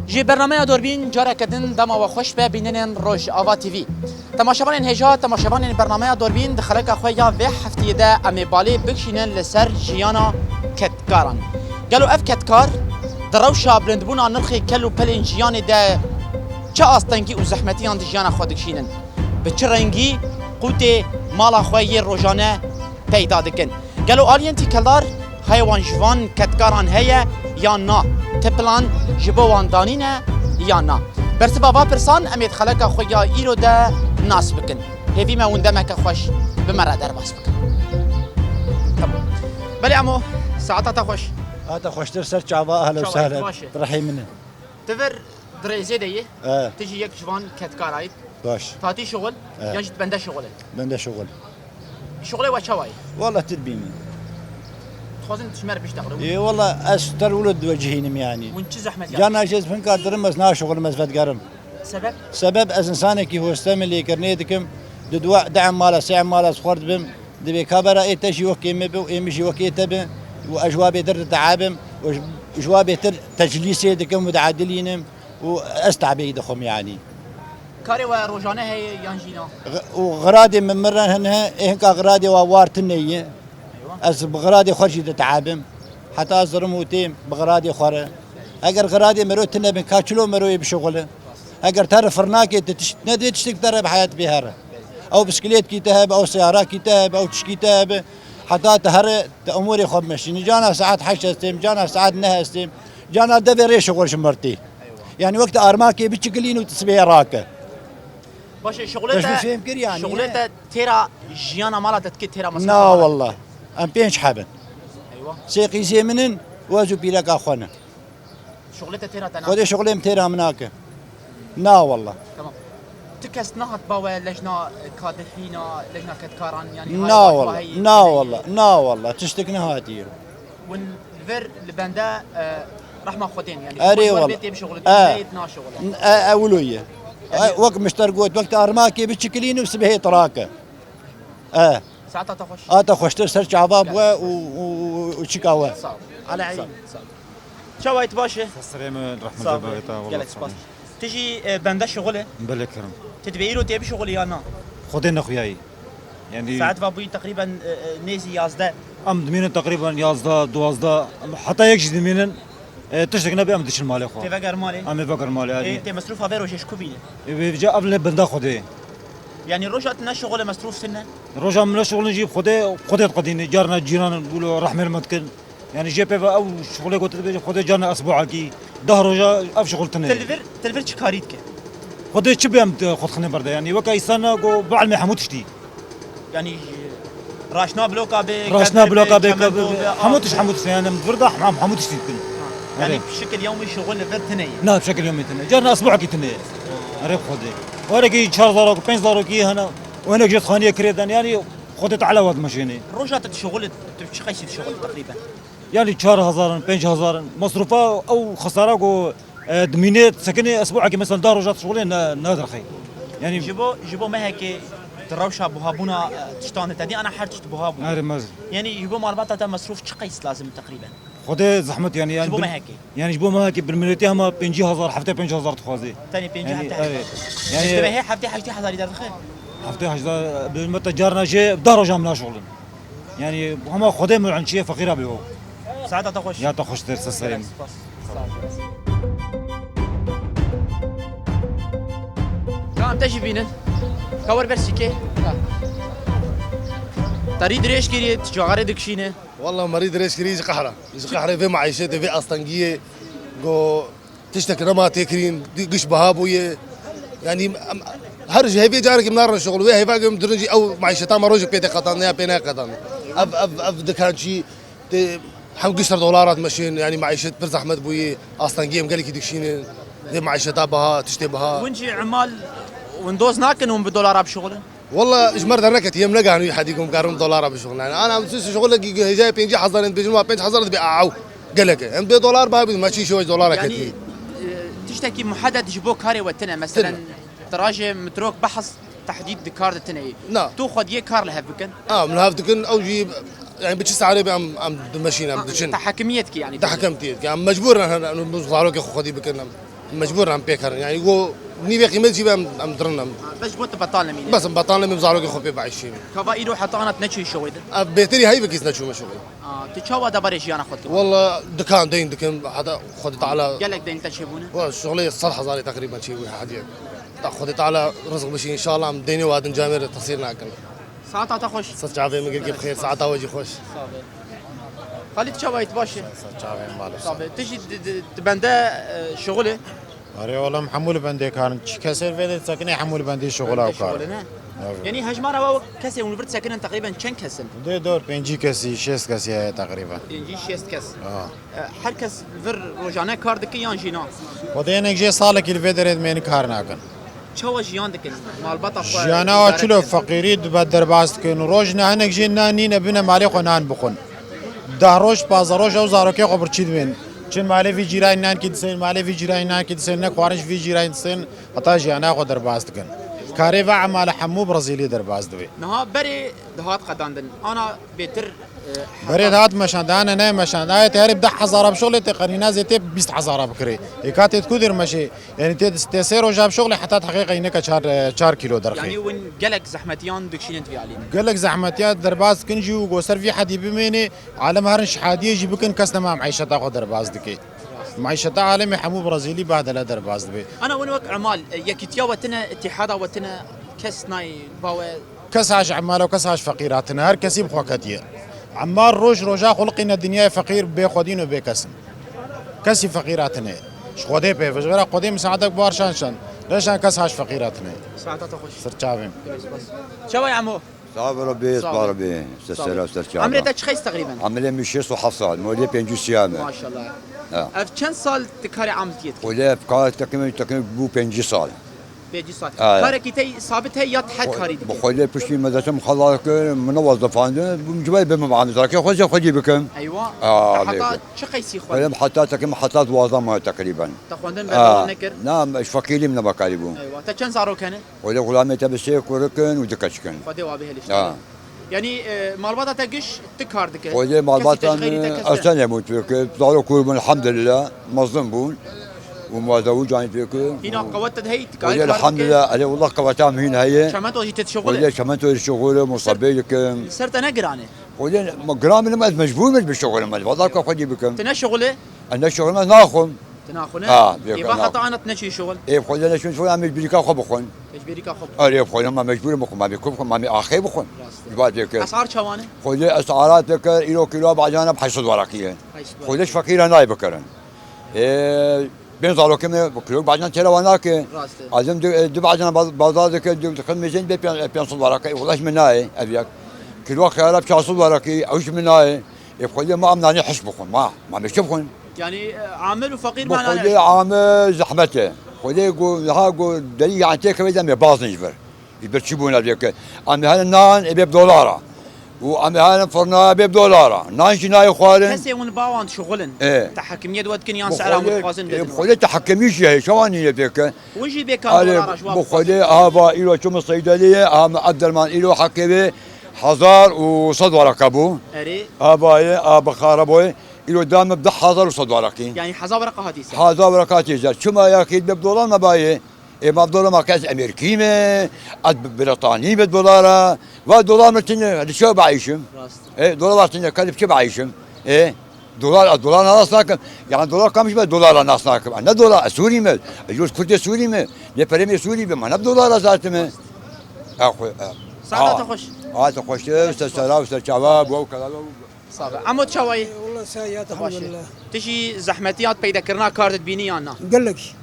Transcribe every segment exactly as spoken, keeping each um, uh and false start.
Ji bernameya Dorbîn careke din dema we xweş be, bînerên Rojava T V. Temaşevanên hêja, temaşevanên bernameya Dorbîn, di xeleka xwe ya vê heftiyê de em ê balê bikişînin li ser jiyana kedkaran. Gelo ev kedkar di rewşa bilindbûna nirxê kel û pelên jiyanê de çi astengî û zehmetiyan di jiyana xwe dikişînin? Bi çi rengî qûtê mala xwe yê rojane peyda dikin? Gelo aliyên têkildar heye wan ji van kedkaran heye yan na? Ti plan ji bo wan danîne yan na? Bersiva van pirsan em ê di xeleka xwe ya îro de nas bikin. Hêvî me hûn demeke xweş bi me re derbas bikin. Tamam. Belê emo, saeta te xweş. Hata xweştir ser çava, ehlen Çava, sehlen. Baş e. Rehê min e. Ti vir di rêzê de yî. E. Ti jî yek ji van kedkara yî. Baş. Tatî şixul, E. Yan jî tu bende şixul e? Bende şixul. Şixulê we çawa ye? Walla tu dibînî. Dixwazin tu ji me re biştexile. Ê, walla ez ter wilo diwecihînim yanî. Hûn çi zehmet Carna jê ez hinkar dirim, ez naşixulim, ez vedigerim. Sebeb? Sebeb ez insanekî hoste min lêkirinê dikim. Di dua, di emala, sê emala ez xwar dibim. Divê kabera ê te jî wekê me be û ê min jî wekê te be û ez ji wa bêtir diteabim û ji, ji wa bêtir teclîsê dikim û diedilînim û ez teabê dixwim yanî. Karê we rojane heye yan jî na? Ɣ-, û xiradê min min re hene, ê hinka xiradê wa war tune ye. Eywa. Ez bi xiradê xwe jî diteabim. Heta ez zirim û têm bi xiradê xwe re. Eger xiradê mero tune bin, ka çilo mero yê bişixule? Eger te re firnakê tu tişt nedê, tiştek te re bi heyat bê here. Ew bisikletkî te hebe, ew seyarakî te hebe, ew tişkî te hebe. Heta te here, te umurê xwe bimeşînî. Cana saet heşt hestêm, cana saet neh hestêm. Cana devê rê şixul ji mir tê. Yani wek te armakê biçikilîn û tu sibê rake. Baş e, şixulê Te ji te, min fêm kir yani, şixulê ne? Te têra jiyana mala te dike, têra masrafa Na mala te walla. Dike? Em pênc hebin. Eywa. Sê qîzê min in û ez û pîreka xwe ne. Şixulê te têra te na? Xwedê şixulê min têra min nake. Na walla. Tamam. Tu kes nehat ba we lejna kadihîna, lejna kedkaran, yani Na walla, na walla, na walla. Tiştek nehatiye. Hûn li vir li bende, e, rehma Xwedên, yani Erê walla. Bê tê bişixulin, E. Neyê naşixulin. E, e, wilo ye. Yani E, wek mişter got, wek te armakê biçikilîn û sibehê trake. E. Saeta te xweş. A te xweştir ser çava bû we û, û, û, û çika we. Sağ ol. Ala Sağ ol. Sağ ol. Çawa yî, tu baş e? Serê min, rehmet Sağ ol. Bavê te, wala Gelek spas. Ti jî, e, bende şixul e? Belê kirim. Ti dibê îro tê bişixulî ya na? Xwedê nexuyayî. Yani Saet va bûyî teqrîben, e, e, nêzî yazdeh. Em dimînin teqrîben yazdeh, duwazdeh, em heta yek jî dimînin. E, tiştek nebe em diçin malê xwe. Tê veger malê? Em ê veger malê, Ê, erê. Tê mesrûfa vê rojê ji ku bîne? Ê, vê vêca ev li benda Xwedê. Yani roja tu ne şixul e, mesrûf tune? Roja min ne şixulin jî Xwedê, Xwedê diqedîne. Carna cîran wilo rehmê li me dikin. Yani jê pê ve ew şixulê ku tu dibêjî Xwedê carna esbuakî, deh roja ev şixul tune. Te li vir, te li vir çi karî dike? Xwedê çi bê em xwe dixine berde? Yani weke îsana ku bielmê hemû tiştî. Yani raşna bloka bê, Raşna kevir bloka bê, bê, çemento kevir bê, bê, hemû av tiş, bê. Hemû tiş, yani vir de hem, hemû tiştî dikin. Yani Erê. Şekil yewmî şixul li vir tune ye. Na, şekil yewmî tune. Carna esbuakî tune. Erê Xwedê. Were ki çar zarok, pênc zarokî hene. Wenek jê xaniyê kirêden. Yani Xwedê Teala we dimeşênê. Roja te şixul, tu çi qeysî şixul teqrîben? Yani çar hezar in, pênc hezar in. Mesrûfa ew xesara ku, e, dimînê sekinê esbuakê mesela deh roja şixulê ne, ne derxê. Yani Ji bo, ji bo mehekê di rewşa buhabûna, e, tiştan de te dî, ana her tişt buha bû. Erê mez. Yani ji bo malbata te mesrûf çi qeys lazim teqrîben? Xwedê zehmet yani, yani Ji bo bil-, mehekê. Yani ji bo mehekê bil miletî hema pêncî hezar, heftê pênc hezar dixwazê. Tenê pêncî Yani, heftê evet. hezar. Yani Ji divê hê heftê heştê hezarî derdixê? Heftê hezar, bi me te carna jê deh roja min naşixulin. Yani hema Xwedê min çiyê feqîra bê o. Saeta te xweş. Ya te xweştir, ser serê min. Spas. Sağ ol. Tamam, te jî bînin. Ka wer ber sîkê. Ha. Te rî dirêj kiriye, tu çaxarê dikişîne. Walla me rî dirêj kiriye ji qehra. Ji qehrê vê maîşetê, vê astengiyê, go Tiştek nema têkirîn, di-, giş biha bûye. Yanî em, her ji hêvê carekê min narin şixul. Wê hêva em dirin jî ew maîşeta me rojek pê tê qetandin ya pê nayê qetandin. Ev, ev, ev dikan çî tê hem giş ser dolara dimeşên, yanî maîşet pir zehmet bûye, astengiyê em gelekî dikişînin. Vê maîşeta biha, tiştê biha. Hûn jî emal, hûn doz nakin hûn bi dolara bişixulin? Walla ji me re derneketî, em negihanî wî hedî ku em karin dolara bişixulin. Yani ana em tu şixulekî hêjayê pêncî hezar in dibêjin, wa pênc hezar dibê aw. Gelek e. Em bê dolar ba bî, me çî şeweş dolar Yani, ketî. e, tiştekî muhedet ji bo karê we tine. Meselen, Tine. tirajê mitrok behs tehdîd di kar de tine yî. Na. Tu xwediyê kar li hev bikin. A, em li hev dikin, ew jî, yani bi çi sarê be em, em dimeşîn, em diçin. Te hekimiyet ki yani. Te hekimiyet ki. Em mecbûr in, em, em zarokê xwe xwedî bikin, em. Mecbûr em pê kerin. Yani go nîvê qîmet jî be em, em dirin em. Ha, bes ji bo tu betal nemîne. Bes em betal nemîn, zarokê xwe pê bieyşînim. Ka va îro heta ana tu neçûyî şoxê de? Ev bêtirî heyvekî ez neçûme şoxê. Ha, tu çawa debarê jiyana xwe dikî? Walla dikan deyn dikim, heta Xwedê Teala. Gelek deyn te çêbûne? Wa şoxlê sed hezarê teqrîben çêbûye hediye. Ta Xwedê Teala rizq bişî, înşallah em deynê wa din camêr tesîr nakin. Saeta te xweş. Ser çavê min girkî bi xêr, saeta we jî xweş. Sax be. Xalîd, çawa yî, tu baş î? Ser çavê min, maalesef. Sax be. Tu jî di, di, di bende, e, şixulê? Erê, wala em hemû li bendê karin. Çi kesê vê de disekine, hemû li bendê şixula û karin. Şixulê ne? Evet. Yanî hejmara we kesê hûn li vir disekinin teqrîben çend kes in? Dê dor pêncî kesî, şêst kesî heye teqrîben. Pêncî şêst kes. Ha. E, her kes vir rojane kar dike yan jî na? Xwedê hinek jê salekî li vê derê dimênin kar nakin. Çawa jiyan dikin? Malbata xwe Jiyana idare wa çilo dikin? Feqîrî dibe derbas dikin. Roj ne hinek jê nan nîne bine malê xwe nan bixwin. Deh roj, pazdeh roj ew zarokê xwe birçî dibên. Çin malê vî cîrayî nankî disên, malê vî cîrayî nankî disên, ne xwarin ji vî cîrayî disên, heta jiyana xwe derbas dikin. Karê ve emale hemû bi rezîlî derbas dibê. Niha berê dihat qedandin. Ana bêtir, e, Berê heta dihat meşandane, ne meşandane. Ayê te herê bi deh hezara bi şoxlê te qenîna zê tê bîst hezara bikirê. Ê ka tê diku dir meşê. Yanî tê, tê sê roja bi şoxlê heta heqîqe îneka çar, çar kîlo derxê. Yanî win gelek zehmetiyan dikşînin vî alî. Gelek zehmetiya derbas dikin jî û go ser vî hedî bimênê, alem herin şihadiyê jî bikin, kes nema meyşeta xwe derbas dike. Meyşeta alemê hemû bi rezîlî, behdele derbas dibe. Ana win wek emal, e, yekîtiya we tine, îtîhada we tine, kes nayê ba we. Kes haş emala û kes haş feqîra tine, her kesî bi xwe ketiye. Emar roj roja xuliqîne dinyayê feqîr bê xwedîn û bê kes in. Kesî feqîra tine. Ji Xwedê pê ve, ji xêra Xwedê misaadek bar şan şan. Reşan kes haş feqîra tine. Saeta te xweş. Ser çavên. Gelek spas. Çawa ye emo? Sağ ol Rabbi, Sağ ol. Sağ ol Rabbi. Ser Sağ ol. Ser ser çava. Emrê te çi xeys teqrîben? Emrê min şêst û heft sal. Molê pêncî siyam e. Maşallah. Ha. Ev çend sal tu karê amiltiyê dikî? Xwedê ev kar teqrîben, teqrîben bû pêncî sal. Pêncî sal. Ha. Karekî te sabit heye ya tu her karî dikî? Bi Xwedê piştî me destê min xelas kir, min ne wezifandin, bûm civayê bimim amî, zarakê xwe zê xwedî bikim. Eywa. Ha, Te heta bêkim. Çi qeysî xwendî? Xwedê heta teqrîben heta duwazdeh mah teqrîben. Te xwendin Ha. berdewam nekir? Na, ji feqîrî min nebekarî bû. Eywa. Te çend zarok hene? Xwedê xulamê te bi sê kurik in û du keçik in. Xwedê wa bihêlişte. Ha. Yanî, e, malbata te giş tu kar dike? Xwedê malbata min esenê bûn, çunke zarok kûr bûn, elhamdulillah, mezin bûn. Û muwazewû canî pê kir. Hîna qewet te heye, tu karî Xwedê kar dike? Elhamdulillah, erê wallah qeweta min hîn heye. Çemento jî tê dişuxulî? Xwedê çemento jî dişuxulî, musabê dikim. Li ser te ne giran e? Xwedê me giran min, ez mecbûr me bişuxulim, ez valla ka xwedî bikim. Tu ne şuxulê? Ez ne şuxulim, ez naxwim. Tu naxwine? Ha, Ê, bêka va heta naxwim. Ana tu neçûyî şuxul? Ê, xwedê neçûn şuxul, em mecbûrî ka xwe bixwin. Mecbûrî ka xwe bixwin. Erê, xwedê me mecbûr bixwin, me bê ku bixwin, me axê bixwin. Rast e. Ji bar pê kir. Esar çawan e? Xwedê esara pê kir, îro kîlo bacana bi heşt sed wereqî ye. Heşt sed wereqî. Xwedê ji feqîra nayê bikirin. Ê, bên zarokê me, kilo bacan têra wan nake. Rast e. Azim di, di bacan baz-, bazar dike, di, di xidmê jên bê pê-, pênc sed wereqî. Welaş min nayê, ev yek. Kilo xiyara bi çar sed wereqî, ew ji min nayê. Ê, Xwedê ma em nanê hiş bixwin, ma, ma me çi bixwin? Yanî, e, amil û feqîr Bi ma nanê Xwedê hiş. Amil zehmet e. Xwedê go, ha go, derî yan têkeve de me bazin ji vir. Ji ber çi bûna vê ke? Em hene nan, ê bê bi dolara. Û em hene firna, bê bi dolara. Nan jî nayê xwarin. Kesê hûn ba wan dişuxulin. E. Tehekimiyê di we dikin yan Bi sehra Xwedê, mutxazin e, dedin? Bi Xwedê tehekimî jî heye, çawa nîne vê ke? Hûn jî bê kan Erê, dolara ji wan bi Xwedê, bixwazin? Ava îro çûme seydeliye, ama ev derman îro heqê vê hezar û sed wereke bû. Erê. Ava ye, a bi xaraboyê, îro dame bi hezar û sed werekî. Yanî hezar wereka hatî ser? Hezar wereka hatî ser. Çima ya xît be bi dolar me bayê? Ê, ma bi dolar ma ke ez Emerîkî me, ez bi-, Brîtanî me dolara. Va dolar me tine, li çi bieyşim? Rast. Ê, dolar va tine, ke li çi bieyşim? Ê, dolar, ez dolar nas nakim. Yani dolar kamiş be dolar nas nakim. Ne dolar, ez Sûrî me. Ez yurt Kurdê Sûrî me. Ne perê me Sûrî be, ma ne bi dolar ez hatime. Ew xwe, e, Saeta ha. Te xweş. Ha, te xweş, te ser sera, ser çava, bu kadar. Sabe. Emo çawa yî? Wala seyat, Baş e. Elhamdulillah. Tu jî zehmetiyat peydekirina kar dibînî yan na? Gelek.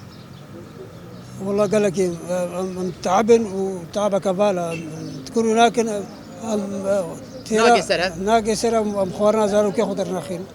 Wala gelekî, em, em, em teabin û teabeke vala, em, em, dikur û nakin, em, em, e, têra Nagê ser ev? Nagê ser em, em xwarina zarokê xwe dernaxin.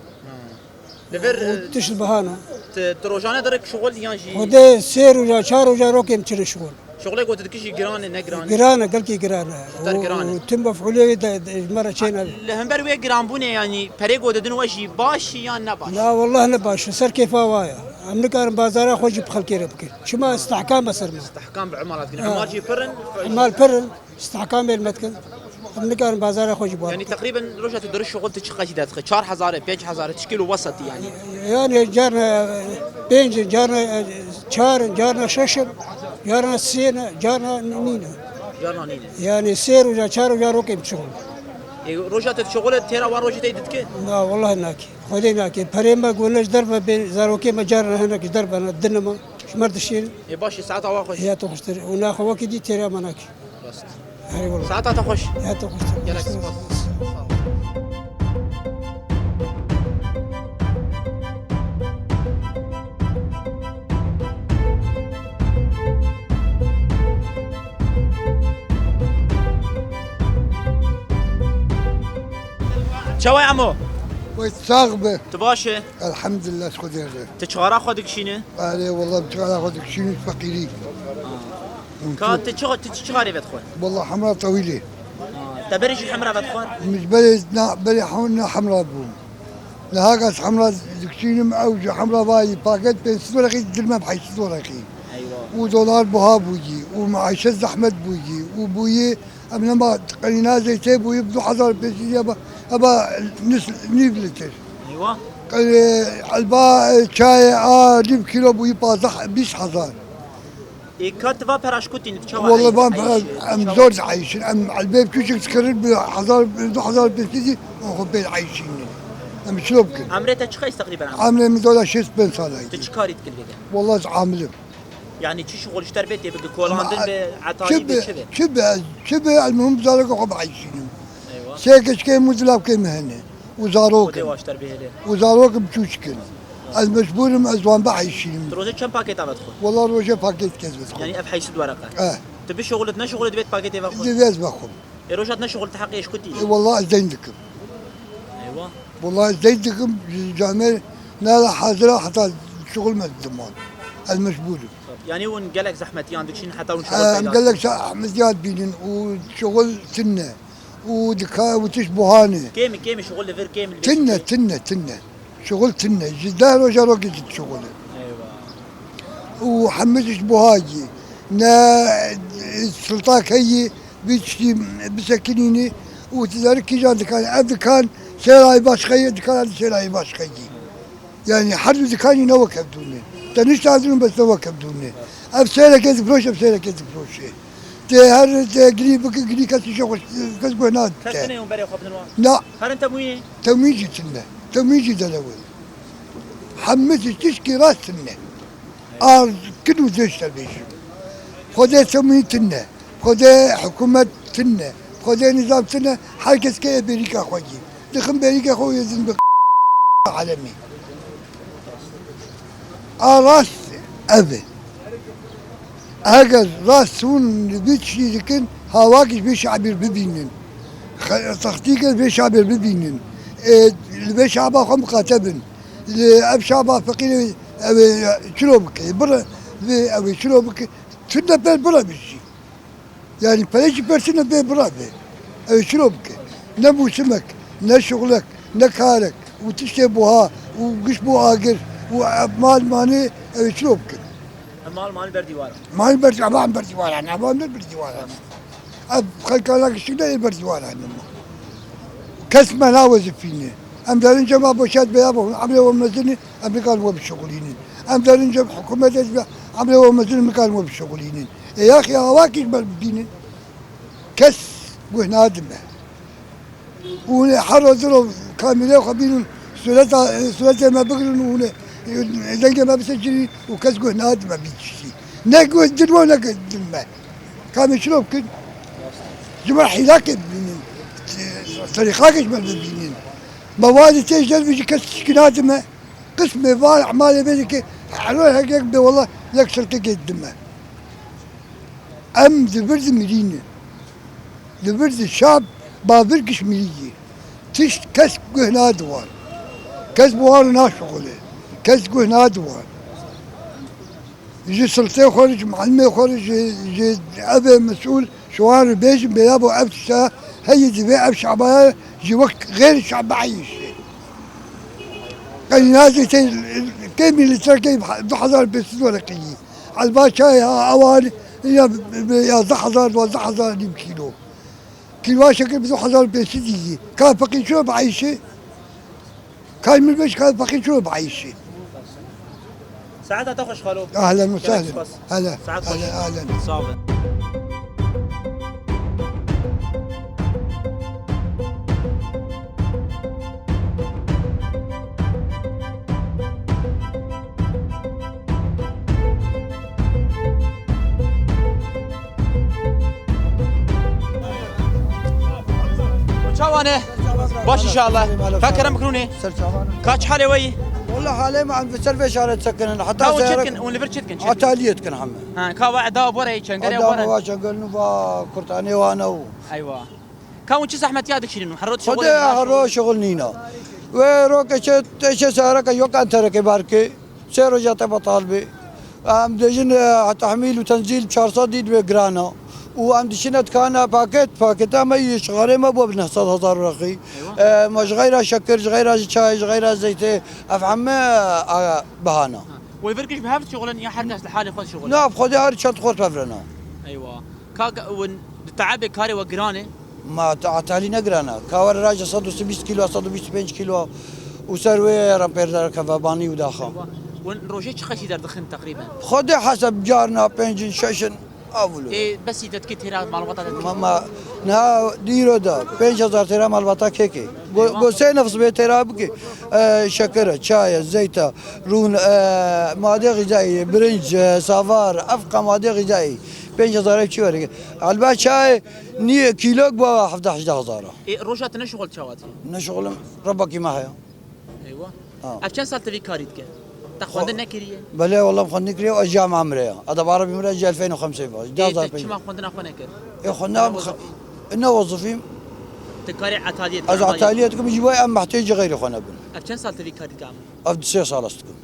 Li vir, Û e, tişt bihana. Tu, tu rojane dirik şuxul yan jî? Xwedê sê roja, çar roja rokê em çine şuxul. Şuxulê ku tu dikî jî giran e, ne giran e? Giran e, gelkî giran e. Heta giran e. Û, û tim mefûlê wê de, de, ji me re çêne. Li hember wê giranbûnê, yanî perê ku didin we jî baş e yan ne baş? La, wallah ne baş e. Ser kêfa wa ye. Em nikarin bazara xwe jî bi xelkê re bikin. Çima istihkam be ser me? Istihkam bi emal dikin. Ha. Emal jî pir in. Emal pir in. Istihkam bê li me dikin. Em nikarin bazara xwe jî bar. Yanî teqrîben roja tu diri şixul tu çi qeşî derdixî? Çar hezar e, pênc hezar e, çi kilo wesatî yanî? Yanî carna pênc in, carna çar in, carna şeş in, carna sê ne, carna nîne. Carna nîne. Yanî sê roja, çar roja rokê bi şixul. E, roja tu şixul e, têra wan rojê te didike? Na, wallahî nake. Xwedê nake. Perê me gune ji derve bên, zarokê me carna hinek ji derve ne, dinime. Ji me dişîn. E, baş e, saeta wa xweş. Ya tu xweştir. Û naxwe wekî dî têra me nake. Rast. Erê wala. Saeta te xweş. Ya tu xweştir. Gelek spas. Çawa ye emo? Wey sax be. Tu baş e? Elhamdülillah, ji Xwedê re. Tu çixara xwe dikişînî? Erê, wela çixara xwe dikişînî, feqîrî. Ka tu çi, tu çi çixarê vedixwe? Wela hemra tewîlê. Ha, te berê jî hemra vedixwar? Min ji berê, na, berê hem-, ne hemra bûm. Niha ez hemra dikişînim, ew ji hemra vayî paket pênc sed wereqî, dilme bi heyşt sed wereqî. Eywa. Û dolar buha bûyî, û meîşet zehmet bûyî, û bûyî, em nema qenîna zeytê bûyî bi du hezar pênc sed ya ba, eba nis, nîv litir. Eywa. Qe-, elba, e, çayê a nîv kîlo bûyî pazdeh, bîst hezar. Ê, ka tu va pera ji ku tînî, tu çawa Wele eyşî, van pera, eyşî, em çawa? Zor dieyşin. Em elbê küçük dikirin bi hezar, du hezar pênc sed, û xwe pê eyşînin. Em çilo bikin. Emrê te çi qeys teqrîben em? Emrê min dola şêst pênc sala. Tu çi karî dikir gege? Wele ez amilim. Yanî çi şixul ji te re bê tê bike, kolandin be, etanî be, çi be? Çi be, çi be, ez çi be, elmuhim zarokê xwe bieyşînim. Eywa. Sê keçikê min, du lavkê min hene. Û zarok Xwedê in. Waşter bihêle. Û zarok in biçûçik in. Ez mecbûr im, ez wan biheyşînim. Tu rojê çend pakêt ava dixwe? Wela rojê pakêt kes vedixwe. Yanî ev heyşt wereqe. Eh. Tu bişuxulit, neşuxulit divê tu pakêtê vexwe? Divê ez vexwim. Ê, roja tu neşuxulit, tu heqê ji ku tînî? Ê, wela ez deyn dikim. Eywa. Wela ez deyn dikim, camêr nala hazira heta şuxul me didim wan. Ez mecbûr im. Yanî hûn gelek zehmetiyan dikişîn heta hûn şuxul Em peyda gelek dikin. Zehmetiyan dibînin û şuxul tune. û dika û tişt buhane. Kêm, kêm şixul li vir, kêm li Tine, tine, tine. Şixul tine. Ji deh roja rokê jî şixul e. Eyvah. Û hemî tişt buha yî. Ne, e, siltak heyî, vî tiştî bisekinînî û tu zarî kîjan dikan. Ev dikan sêrayî başqa yî, dikan sêrayî başqa yî. Yanî her du dikanî ne wek hev dû ne. Te niştandin bes ne wek hev dû ne. Ev sêrekê difiroşe, ev sêrekê difiroşe. Tê her tê girî bike, girî kes îşe xwe, kes guh nade. Kes tine yon berê xwe bidin wan? Na. Herin temûyê? Temûyî jî tune. Temûyî jî delewê. Hemî tişt tişkî rast tune. Ar kin û zêş te bêjim. Xwedê temûyî tune. Xwedê hikûmet tune. Xwedê nîzam tune. Her kes ke bêrîka xwe yî. Dixin bêrîka xwe û yê din bi alemî. A rast ev e. Eger rast hûn li vî tiştî dikin, hawakî ji vê şabîr bibînin. Xe-, textîkê ji vê şabîr bibînin. Ê, li vê şaba xwe miqate bin. Li ev şaba feqîrê ew ê çilo bike. Bire vê ew ê çilo bike. Tune pêl bire bijî. Yanî perê jî persîne bê bira bê. Ew ê çilo bike? Ne mûsimek, ne şixulek, ne karek û tiştê buha û giş bû agir û ev mal manê ew ê çilo bikin? Ev mal manê ber dîwara. Mal ber, evan ber dîwara ne, evan ber dîwara ne. Ev xelkana giştik ne ê ber dîwara ne ma. Kes me nawezifîne. Em derin cema boşet bêya bo, emrê we mezin e, em nikarin we bişuxulînin. Em derin cem hikûmetê dibe, emrê we mezin e, em nikarin we bişuxulînin. Ê yaxî awakî ji ber bibînin. Kes guh nadime. Û hûn ê her roj kamîrê xwe bînin, sureta, suretê me bigirin û hûn ê, e, dengê me bisekinîn û kes guh nadime vî tiştî. Ne guh din we ne guh din me. Kamê çilo bikin. Ji me hîlakê bibînin. Serîxakê ji me bibînin. Me wadî tê ji dervî jî kes tişkî nadime. Qismê va emalê bê dike, ero hek yek bê wela yek şirkekê dime. Em di vir de mirî ne. Di vir de şab bavir giş mirî ye. Tişt kes guh nadi wan. Kes bi wan re naşuxule. Kes guh nadi wan. Ji siltê xwe re, ji milimê xwe re, ji, ji evê mesûl, ji wan re bêjin, bêya bo ev tişta heyî divê ev şabaya ji wek xêr şab bieyşe. Qenînazê tê kêmî lîtrekê du hezar pênc sed wereqî yî. Elba çayê ha ewan ya, ya yazdeh hezar, duwazdeh hezar nîv kîlo. Kîloa şekir bi du hezar û pênc sed dî. Ka feqîr çi bieyşê? Kay min beş ka feqîr çi bieyşê? Saeta te xweş xalo. Ehlen ve sehlen. Hele, hele, ehlen. Sağ ol. Çawan e? Baş inşallah. Ka kerem bikin hûnê. Ser çavan. Ka çi halê we yî? Wala halê me em bi ser vê şarê çekinin. Heta ka hûn çi dikin? Hûn li vir çi dikin? Çi dikin? Ataliyê dikin heme. Ha, ka we eda bore, çengere bore. Eda me wa çengel nû va kurtanê wa ne û. Eywa. Ka hûn çi zehmetiya dikişînin? Her roj Xwedê şixulînin, her roj şixul nîna. Wê roke çi, te çi sereke yok entereke barke. Sê roja te betal bê. Em dibêjin, e, tehmîl û tenzîl çar sed dî divê giran e. Û em diçine dikana paket, paketa me yê şixarê me bû bi neh sed hezar werqî. Eywa. E, me ji xeyra şekir, ji xeyra ji çay, ji xeyra zeytê, ev heme, e, biha ne. Ha. Wê vir giş bi hev dişixulin ya her kes li halê xwe dişixulin? Na, bi Xwedê her çend xort pevre ne. Eywa. Ka, ka, win di teebê karê we giran e? Ma te atalî ne giran e. Ka were raje sed û bîst kîlo, sed û bîst û pênc kîlo û ser wê re pêr derkeve banî û daxam. Win rojê çi qeşî derdixin teqrîben? Xwedê heseb carna pênc in, şeş in, avulu. Ê, besî te dikê têra malbata te dikê? Ma, ma, niha dîro de pênc hezar têra malbata kêkê. Go, go sê nefs bê têra bikê. E, şeker e, çay e, zeyt e, rûn, e, madê xîzayî, birinc, e, savar, efqa madê xîzayî. Pênc hezar ev çi were? Elba çayê nî kîlok ba hevdeh hejdeh hezar a. Ê, roja te ne şixul çawa tî? Ne şixulim, rebekî me heye. Eywa. Ha. Ev çend sal te vî karî dike? Te xwendin nekiriye? Belê, wela xwendin kiriye, ez cam emre ya. Edeb Erebî min re ji elfên û xemsê va. Ê, te çima xwendina xwe nekir? Ê, xwendina ne wezifî? Ne wezifîm. Te karê etaliyê dike? Ez etaliyê dikim, ji bo em mehtêcî xeyrê xwe nebin. Ev çend sal te vî karî dike? Ev du sê sal ez dikim.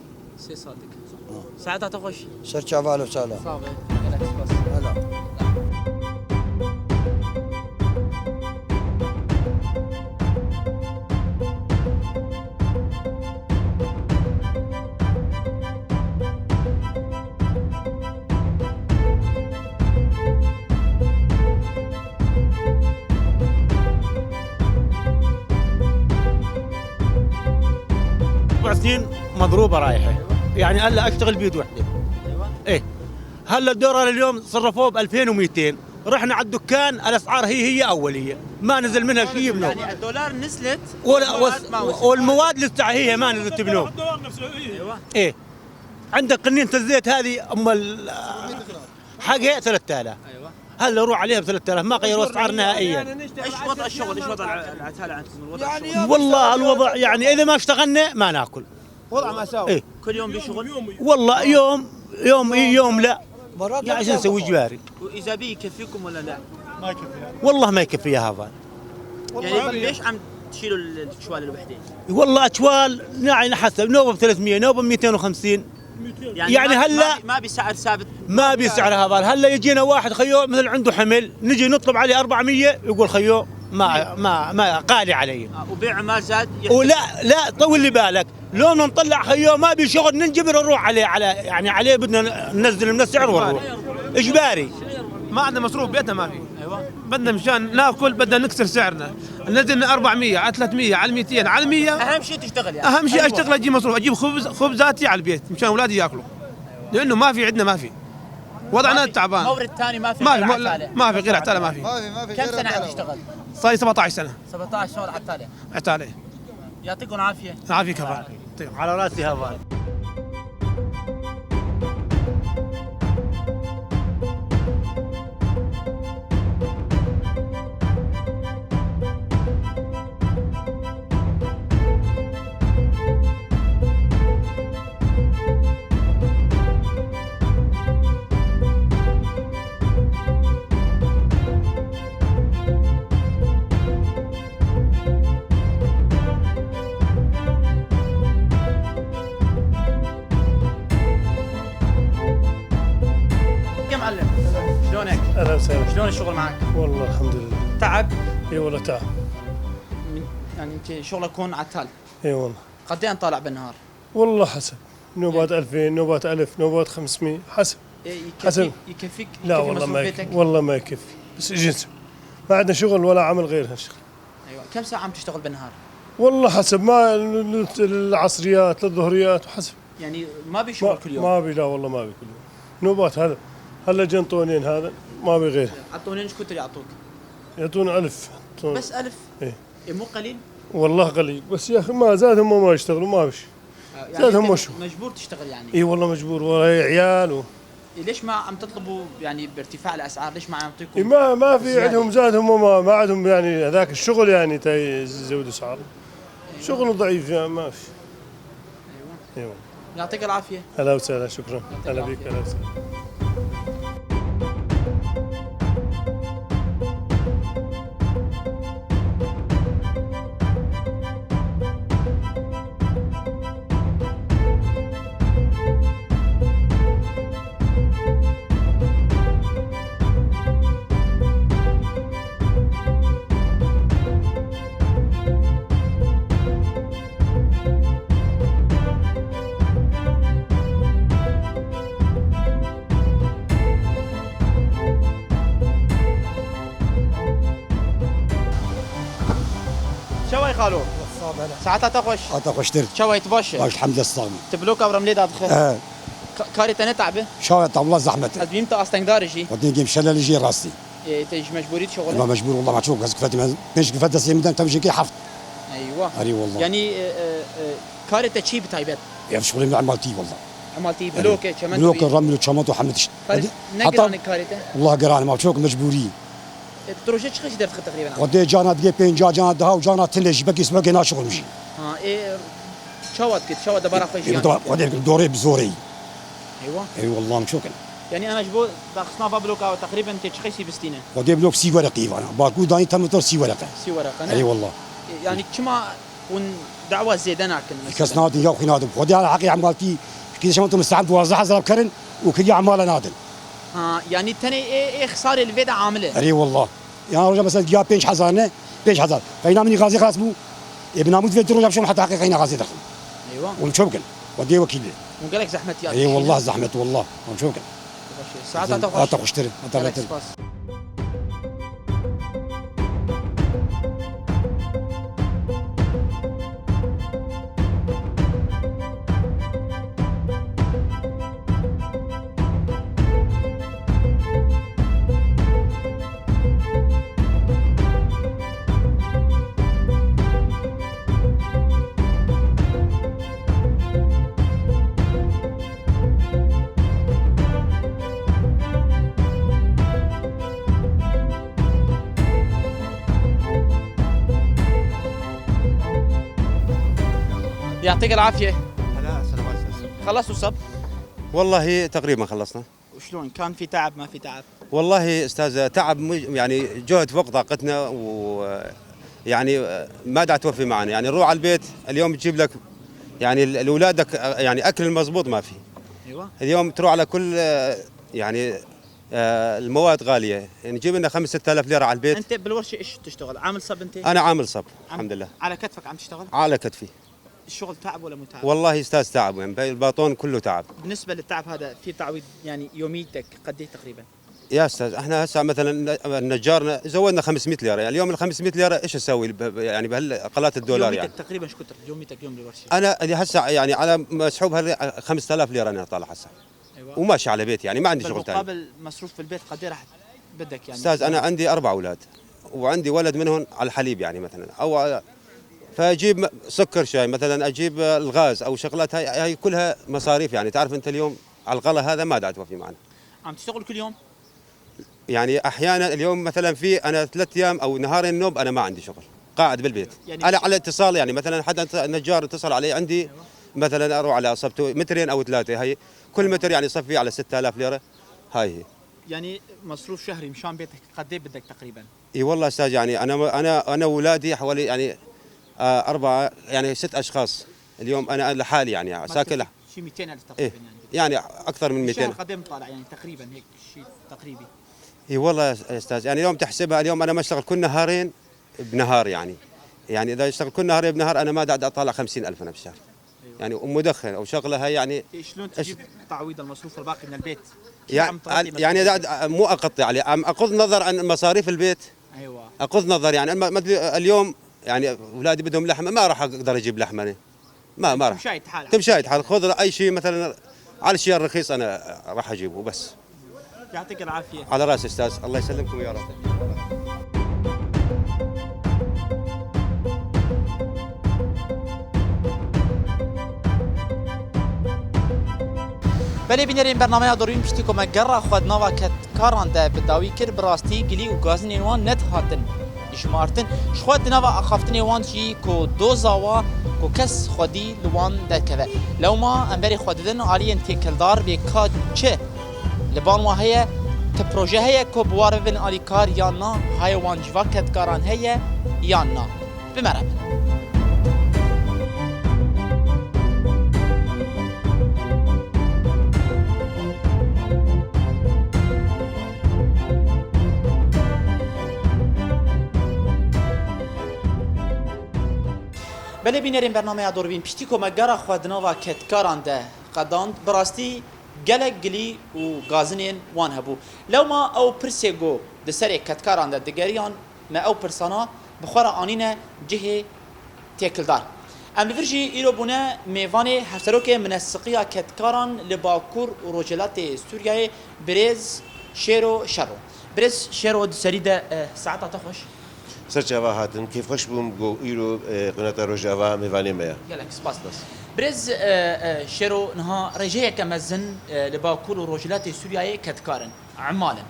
Sê sal dikim. Ha. Saeta te xweş. Ser çava, alo, sala. Sağ ol. Gelek spas. Alo. أربع سنين مضروبة رايحة. يعني هلا أشتغل بيد وحدة. أيوة. إيه. هلا الدولار اليوم صرفوه بألفين وميتين. رحنا على الدكان، الأسعار هي هي أولية. ما نزل منها شيء منه. يعني الدولار نزلت وال-، والمواد ما وصلت. والمواد لسه هي ما نزلت منه. أيوة. إيه. عندك قنينة الزيت هذه، أم ال-، حقها ثلاثة آلاف. أيوة. هلا روح عليها بثلاثة آلاف، ما غيروا أسعار نهائيًا. إيش وضع الشغل؟ إيش وضع الع-، العتالة عندكم؟ الوضع يعني الشغل؟ والله الوضع، يعني، إذا ما اشتغلنا ما ناكل. وضع مأساوي. إيه. كل يوم في شغل؟ والله يوم، يوم إيه، يوم لا. مرات يعني، شو نسوي جواري؟ وإذا بي يكفيكم ولا لا؟ والله ما يكفي يا هافان. يعني، بإيش عم تشيلوا ال-، الشوال الوحدة؟ والله أشوال، يعني، حسب، نوبة بثلاثمية، نوبة بميتين وخمسين. يعني يعني ما، هلا ما بي-، ما بي سعر ثابت. ما بي سعر هذا. هلا يجينا واحد خيو مثل عنده حمل، نجي نطلب عليه أربعمية، يقول خيو ما، ما، ما غالي علي. آه، وبيع ما زاد يحتفل. ولا، لا، طول لي بالك. لو نطلع خيو ما بي شغل، ننجبر نروح عليه، على، يعني عليه بدنا ننزل من السعر ونروح. إجباري. ما عندنا مصروف، بيتنا ما في. أيوة. بدنا مشان ناكل، بدنا نكسر سعرنا. نزلنا أربعمية، على ثلاثمية، على ميتين، على مية. أهم شيء تشتغل يعني. أهم شيء أيوة. أشتغل، أجيب مصروف، أجيب خبز، خبزاتي على البيت مشان أولادي ياكلوا. لأنه ما في عندنا، ما في. وضعنا ما في تعبان. مورد تاني ما في ما غير في، مو-، عتالة. ما في غير عتالة، ما في. كم سنة عم تشتغل؟ صار لي سبعتعش سنة. سبعتعش شغل عتالة. عتالة. يعطيكم العافية. العافية كفر. يعطيكم. على راسي هافان. يا معلم، شلونك؟ أهلا وسهلا. شلون الشغل معك؟ والله الحمد لله. تعب؟ إي والله تعب. من، يعني أنت شغلك هون عتال؟ إي والله. قد إيه طالع بالنهار؟ والله حسب. نوبات ألفين، نوبات ألف، نوبات خمسمية، حسب. إيه، يكفيك، حسب. يكفيك، لا يكفي والله مصروف ما يكفي، بيتك؟ والله ما يكفي. بس إجنسي. ما عندنا شغل ولا عمل غير هالشغل. ايوه، كم ساعة عم تشتغل بالنهار؟ والله حسب ما ال-، ال-، العصريات للظهريات وحسب. يعني ما بي شغل ما، كل يوم؟ ما بي، لا والله ما بي كل يوم. نوبات هذا. هلا جن طونين هذا، ما بي غير. على الطونين ايش كتر يعطوك؟ يعطونا ألف. طون. بس ألف؟ إيه. إيه، مو قليل؟ والله قليل، بس يا أخي ما زادهم وما يشتغلوا، ما بش. آه، يعني زادهم أنت وشو؟ مجبور تشتغل يعني؟ إي والله مجبور، وراي عيال و إيه، ليش ما عم تطلبوا يعني بارتفاع الأسعار؟ ليش ما عم يعطيكم إي ما، ما في زيادة؟ عندهم، زادهم وما، ما عندهم يعني هذاك الشغل يعني تا يزودوا أسعار. أيوة. شغل ضعيف يعني، ما في. أيوة. أيوة. يعطيك العافية. هلا وسهلا، شكرًا. يعطيك هلا بيك، العافية. هلا وسهلا. Çawa ye xalo? Sax be. Saeta te xweş. A te xweştir. Çawa ye, tu baş e? Baş, elhamdülillah, sax be. Tu bloka Remlê de dixe. He. Ka-, karê te ne te'b e? Çawa ye, tabla zehmet e. Ez bînim tu astengdar î jî. Xwedî gêm şelelî jî rastî. Ê, te ji mecbûrî dişuxile? Ma mecbûr, wallah, ma çok gaz kufet, ben beş kufet destê min den, tevjekê heft. Eywa. Erê wallah. Yanî, e, e, e, karê te çi bi taybet? Ev şuxulê min emaltî wallah. Emaltî, erê. Bloke, çemento. Bloke, ramilo, çemento, hemî tişt. Karê, hadi, ne hatta giran e karê te? Wallah giran e, ma çok mecbûrî. E, tu rojê çi qeşî derdixe teqrîben? Xwedê cana digê pênca, cana daha û cana tine jî, belkî sibekê naşuxulim jî. Ha, ê, çawa dikit, çawa debara xwe jiyan? Ê, xwedê dorê bi zorê yî. Eywa. Ey wallah, em çok in. Yanî ana ji bo daxistina va bloka teqrîben tê çi qeşî bistîne? Xwedê blok sî wereqî vana. Baku danî temotor sî wereqe. Sî wereqe, ne? Ey wallah. E, yanî çima hûn dawa zêde nakin mesela? Kes nadin ya xwî nadin. Xwedê ala heqê emaltî, kî şema tu misteham duwazdeh hezar bikerin û kiriya emala nadin. Ha, yanî tenê ê, ê xisarê li vê de amil e? Erê wallah. Yan roja mesela giya pênc hezar ne? Pênc hezar. Qeyna min î gazê xelas bû. Ê bi namût vê tu roja bişom heta heqê qeyna gazê dixim. Eywa. Hûn çi bikin? Xwedê wekîl be. Hûn gelek zehmet ya dikişînin. Ê wallah zehmet wallah. Hûn çi bikin? Saeta te xweş. Hata xweştir. Hata gelek bêtir. Spas. يعطيك العافية. هلا، السلام عليكم. خلصتوا الصب؟ والله تقريبًا خلصنا. وشلون؟ كان في تعب، ما في تعب؟ والله أستاذ، تعب م-، يعني جهد فوق طاقتنا، و، يعني ما دا توفي معنا. يعني نروح على البيت، اليوم تجيب لك، يعني ال-، لأولادك، يعني أكل المضبوط ما في. أيوة. اليوم تروح على كل، يعني، آه، المواد غالية. يعني نجيب لنا خمس، ستة آلاف ليرة على البيت. أنت بالورشة إيش تشتغل؟ عامل صب أنت؟ أنا عامل صب، عم-، الحمد لله. على كتفك عم تشتغل؟ على كتفي. الشغل تعب ولا مو تعب؟ والله أستاذ تعب، يعني، الباطون كله تعب. بالنسبة للتعب هذا، في تعويض، يعني، يوميتك قد إيه تقريبًا؟ يا أستاذ، إحنا هسه مثلًا ن-، نجارنا زودنا خمسمية ليرة، يعني، اليوم الخمسمية ليرة إيش أسوي ب-، ب-، يعني، بهالقلات الدولار، يوميتك يعني؟ تقريبًا إيش كتر؟ يوميتك اليوم بالورشة؟ أنا اللي هسه، يعني، على مسحوب هال خمسة آلاف ليرة أنا طالع هسه. أيوة. وماشي على بيتي، يعني، ما عندي شغل تاني. بالمقابل مصروف في البيت قد إيه راح بدك، يعني، أستاذ، أنا مثلًا؟ عندي أربع أولاد، وعندي ولد منهم على الحليب، يعني، مثلًا، أو على فاجيب م-، سكر شاي مثلًا، اجيب، آه، الغاز او شغلات، هاي، هاي كلها مصاريف، يعني تعرف انت اليوم على الغلا هذا ما دا توفي معنا. عم تشتغل كل يوم؟ يعني احيانًا اليوم مثلًا في انا ثلاث ايام او نهارين نوم انا ما عندي شغل، قاعد بالبيت. يعني انا على اتصال، يعني مثلًا حدا ت-، نجار اتصل علي عندي، مثلًا اروح على صبته مترين او ثلاثة، هاي كل متر يعني صفي على ستة آلاف ليرة، هاي هي. يعني مصروف شهري مشان بيتك قد ايه بدك تقريبًا؟ اي والله استاذ، يعني انا، انا، انا واولادي حوالي يعني، آه، اربعه، يعني ست اشخاص. اليوم انا لحالي يعني ما ساكن تكفي لح- شي ميتين ألف تقريبًا إيه، يعني. يعني اكثر من ميتين. الشهر قد ايه مطالع يعني تقريبًا هيك شي تقريبي؟ اي والله يا استاذ، يعني اليوم تحسبها، اليوم انا ما اشتغل كل نهارين بنهار يعني. يعني اذا اشتغل كل نهارين بنهار انا ما قاعد اطالع خمسين ألف انا بالشهر. أيوة. يعني ومدخن وشغلة هاي يعني. إيه، شلون إيش؟ تجيب تعويض المصروف الباقي من البيت؟ كيف يع-، عم تغطي يعني مصروف البيت؟ قاعد م-، مو أقطع عليه، عم أغض نظر عن مصاريف البيت. أيوة. أغض نظر، يعني، أما، ما أدري، اليوم، يعني، أولادي بدهم لحمة، ما راح أقدر أجيب لحمة أنا. ما، ما راح. تمشي حالك. تمشي حالك. خذ أي شيء، مثلًا، على الشيء الرخيص أنا راح أجيبه وبس. يعطيك العافية. على راسي أستاذ، الله يسلمكم يا رب. Belê bînerên bernameya Dorvîn piştî ku me gera xwe di nava ketkaran de bi dawî kir, bi rastî gilî û gazinên wan nedihatin jimartin. Ji xwe di nava axaftinê wan jî ku doza wa ku kes xwedî li wan derkeve. Lewma em berê xwe didin aliyên têkildar bê ka çi li ban wa heye, ti proje heye ku bi war bibin alîkar yan na, hayê wan ji va ketkaran heye yan na. Bi me re bin. Belê bînerên bernameya Dorvîn, piştî ku me gera xwe di nava ketkaran de qedand, bi rastî gelek gilî û gazinên wan hebû. Lewma ew pirsê ku di serê ketkaran de digeriyan, me ew pirsana bi xwe re anîne cihê têkildar. Em li vir jî îro bûne mêvanê hevserokê Minesiqiya Ketkaran li Bakur û Rojhilatê Sûriyeyê, birêz Şêro Şero. Birêz Şêro, di serî de, eh, saeta te xweş. Ser çava hatin, kêfxweş bûm ku îro, eh, Qunata Rojava mêvanê me ye. Gelek spas. Spas. Birêz, eh, eh, Şêro, niha rêjeyeke mezin, eh, li Bakur û Rojhilatê Sûriyeyê kedkar in, emal in.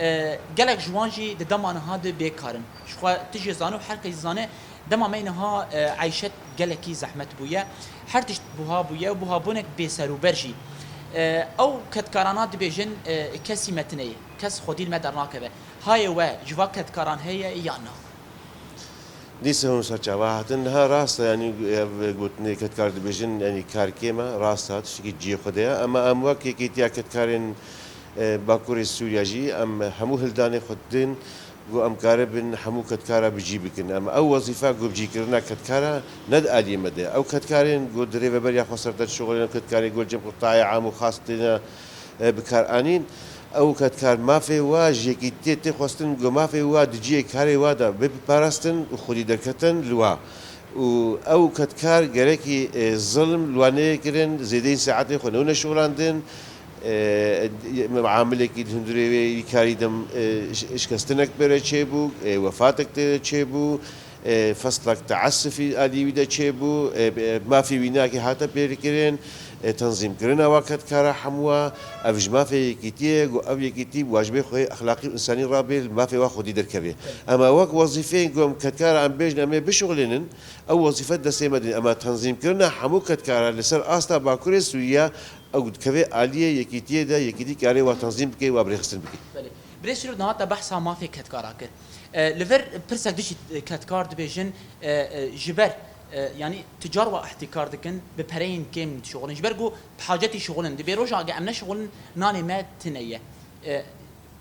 E, gelek ji wan jî di dema niha de bêkar in. Ji xwe tu jî zane û her kes zane dema me niha, e, eyşet gelekî zehmet bûye. Her tişt buha bûye û buhabûnek bêserûber jî. E, ew kedkarana dibêjin, e, kesî me tune ye. Kes xwedî li me dernakeve. Hayê we ji va kedkaran heye yan na? Dîsa hûn ser çava hatin. Niha rast e, yanî ev gotinê kedkar dibêjin, yanî kar kêm e, rast e, tiştekî cihê xwe de ye. Ema em wek Yekîtiya Kedkarên, e, Bakurê Sûriye jî em hemû hildanê xwe didin, ku em karibin hemû kedkara bi cî bikin. Em ew wezîfe ku bi cîkirina kedkara ne di aliyê me de ye. Ew kedkarên ku di rêveberiya xwe ser de dişuxulin, ew kedkarê ku li cem qutayê am û xas têne e, bikaranîn. Ew kedkar mafê wa ji yekîtiyê tê xwestin, ku mafê wa di cihê karê wa de bibe parastin û xwedî derketin li wa. Û ew kedkar gerekî, e, zilm li wa neyê kirin, zêdeyî saetê xwe newne şixulandin, e, muamilekî di hundirê wê karî de, e, şi-, şikestinek pê re çêbû, e, wefatek tê de çêbû, e, feslek teesifî alî wî de çêbû, e, e, mafê wî nakê hate pêkirin, e, tenzîmkirina wa kedkara hemû wa, ev ji mafê yekîtiyê ye, ku ev yekîtî bi wacibê xwe yê exlaqî û însanî rabê, li mafê wa xwedî derkevê. Ema wek wezîfeyên ku em kedkara em bêjin em ê bişuxulînin, ew wezîfe destê me de. Ema tenzîmkirina hemû kedkara li ser asta Bakurê Sûriye, ew dikeve aliyê yekîtiyê de, yekîtî karê wa tenzîm bike, wa birêxistin bike. Belê. Birêz Şîrov, niha te behsa mafê kedkara kir. E, li vir pirsek dijî kedkar dibêjin, e, e, ji ber, e, yanî tu car wa ihtîkar dikin, bi pereyên kêm dişuxulin. Ji ber ku bi hacetî şuxulin. Dibê roja ge em neşuxulin, nanê me tune ye. E,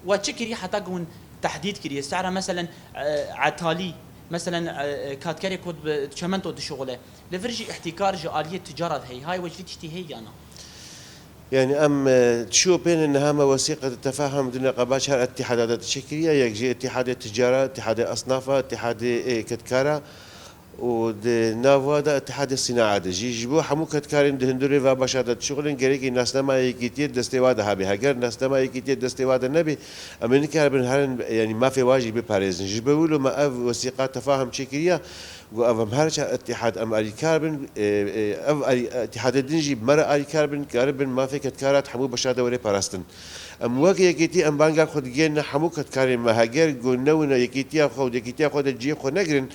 we çi kiriye heta ku hûn tehdîd kiriye? Sehra meselen, e, etalî, meselen, e, e, katkerê ku bi çemento dişuxule. Li vir jî ihtîkar ji aliyê ticara de heye. Hay we ji vî tiştî heye ya na? Yani em, e, çiyo pêne niha me wesîqe tefahum dine qebaç her îtîhada de çêkiriye, yek jî îtîhadê ticara, îtîhadê esnafa, îtîhadê, e, kedkara û di nav wa de îtîhadê sînaa de jî. Ji bo hemû kedkarên di hundirê va başa de dişuxulin, gerekî nasnama yekîtiyê destê wa de hebe. Heger nasnama yekîtiyê destê wa de nebe, em ê nikaribin herin, yani mafê wa jî biparêzin. Ji bo wilo me ev wesîqa tefahum çêkiriye. Got, ev em her çar îtîhad em alîkar bin, e, e, ev alî-, îtîhadê din jî bi me re alîkar bin, karibin mafê kedkara di hemû beşa de were parastin. Em wek yekîtî em banga xwe digihîne hemû kedkarên me, heger got newine yekîtiya xwe û di yekîtiya xwe de cihê xwe negirin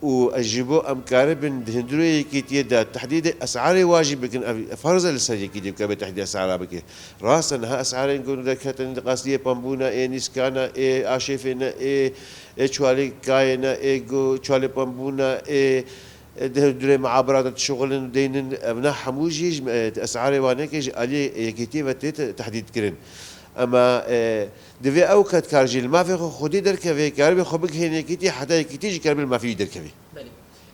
û ji bo em karibin di hundirê yekîtiyê de tehdîdê esarê wa jî bikin, ev ferz e li ser yekîtî bike bê tehdîdê esara bike. Rast e, niha esarên got derketin, di qasiyê pembûna, ê nîskana, ê aşêfê ne, ê ê çuwalê kayê ne, ê go çuwalê pembûna, ê, ê di durê meabira de dişuxulin û deynin, ev ne hemû jî ji, e, esarê wan neke ji aliyê yekîtiyê ve tê te-, tehdîd kirin. Ema, e, divê ew kedkar jî li mafê xwe xwedî derkeve, karibê xwe bigihêne yekîtî, heta yekîtî jî karibe li mafê wî derkeve. Belê.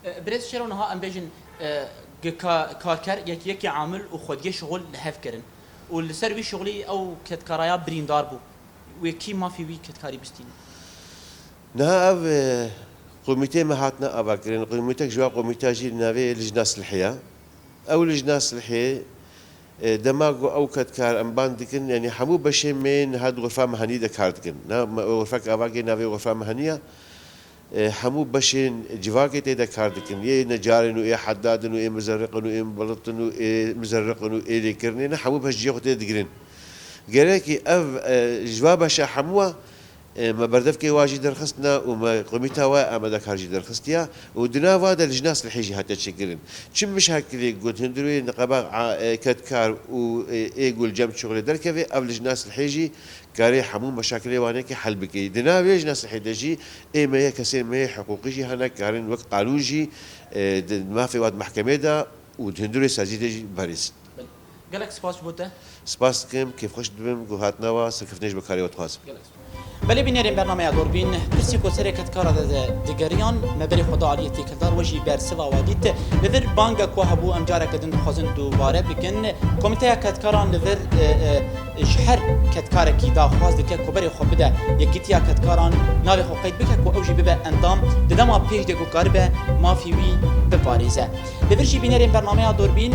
E, Birêz Şêro, niha em bêjin, e, ge ka-, karker yek, yekî amil û xwediyê şuxul li hev kirin û li ser wî şuxulî ew kedkaraya birîndar bû. Wê kî mafê wî kedkarî bistîne? Niha ev, e, komîtê me hatine avakirin. Komîtek ji wa komîta jî navê Lijna Silhê ye. Ew Lijna Silhê, e, dema ku ew kedkar em ban dikin, yanî hemû beşên me niha di xurfa mehanî de kar dikin. Na me, xurfek avakê navê xurfa mehanî ye. E, hemû beşên civakê tê de kar dikin. Ê necarên û ê heddadin û ê mizerriqin û ê mubilitin û ê mizerriqin û ê lêkirinê ne hemû beş cihê xwe tê digirin. Gerekî ev, e, ji va beşa hemû e, me berdevkê wa jî derxistine û me komîta wa amadekar jî derxistiye û di nav wa de Lijna Silhê jî hate çêkirin. Çi mişakilê got hundirê niqeba, a, e, kedkar û, e, ê gul cem şixulê derkeve, ev Lijna Silhê jî karê hemû meşakilê wan ê hel bike. Di nav vê Lijna Silhê de jî ê me yê kesên me yê hiqûqî jî hene karin wek qanûn jî, e, di mafê wa di mehkemê de û di hundirê sazî de jî berêzin. Gelek spas ji bo te. Spas dikim, kêfxweş dibim ku hatina wa, serkeftinê ji bo karê we dixwazim. Gelek spas. Belê bînerên bernameya Dorbîn, pirsî ku serê kedkara de, de digeriyan, me berê xwe da aliyê têkildar, we jî bersiva wa dît. Li vir bangek wa hebû, em careke din dixwazin dubare bikin. Komîteya kedkaran li vir, e, e, ji her kedkarekî daxwaz dike ku berê xwe bide yekîtiya kedkaran, navê xwe qeyd bike ku ew jî bibe endam, di dema pêş de ku karibe mafî wî biparêze. Li vir jî bînerên bernameya Dorbîn,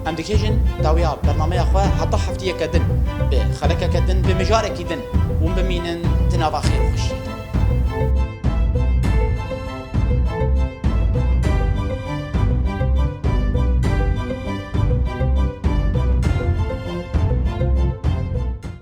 em dikêjin dawiya bernameya xwe heta heftiyeke din, bi xelekeke din, bi mijarekî din hûn bimînin di nava xêr û xweşiyê de.